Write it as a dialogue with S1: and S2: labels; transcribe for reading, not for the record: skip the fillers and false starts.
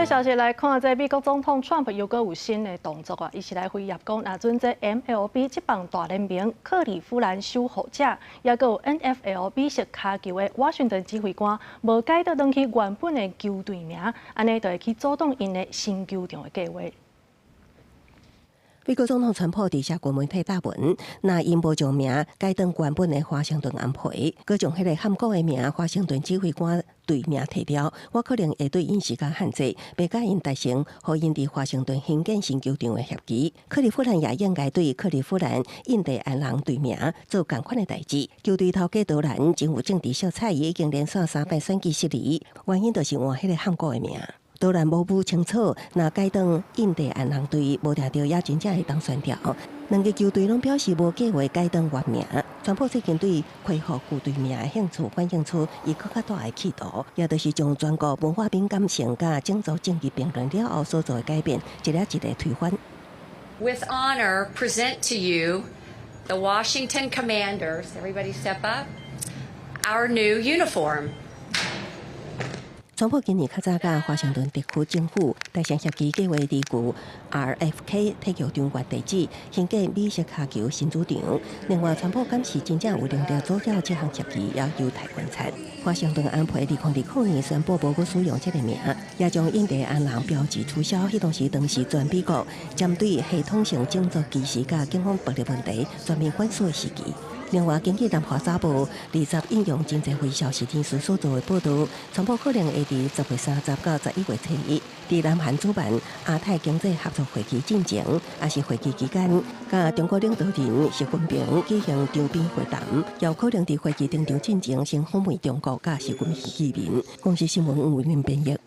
S1: 個消息來看，這美國總統川普又閣有新的動作啊！伊是來威脅講，若准這 MLB 職棒大聯盟克里夫蘭守護者，抑閣有 NFL 美式跤球的華盛頓指揮官，無改倒轉去原本的球隊名，按呢就會去阻擋𪜶的新球場的計劃。
S2: 美國總統川普佇社群媒體貼文，若𪜶無將名改轉原本的華盛頓紅皮，閣將彼個漢國的名華盛頓指揮官隊名提掉，我可能會對𪜶施加限制，袂共𪜶達成予𪜶佇華盛頓興建新球場的協議。克利夫蘭也應該對克利夫蘭印第安人隊名做仝款的代誌。球隊頭家多蘭真有政治色彩，已經連續三擺選舉失利，原因就是換彼個漢國的名。當然無不清楚，若改轉印第安人隊，無定著也真正會當選掉。兩个球隊攏表示無計劃改轉原名。川普最近對恢復舊隊名的興趣，反映出伊閣較大的企圖，也就是將全國文化敏感性佮種族正義辯論了後所做的改變，一个一个推翻。
S3: With honor, present to you the Washington Commanders. Everybody step up. Our new uniform.
S2: 川普今年較早佮華盛頓特區政府達成協議，計劃佇舊 RFK 體育場原地址興建美式跤球新主場。另外，川普敢是真正有能力阻撓這項協議，也有待觀察。華盛頓紅皮2020年宣布無閣使用這个名，也將印第安人標誌取消。彼當時當時全美國針對系統性種族歧視佮警方暴力問題全面反思的時期。另外，根據南華早報20引用經濟會消息人士所做的報導，川普可能會佇10月30到11月初一，佇南韓主辦亞太經濟合作會議進前，抑是會議期間，佮中國領導人習近平舉行雙邊會談，也有可能佇會議登場進前先訪問中國佮習近平見面。公視新聞吳林編譯。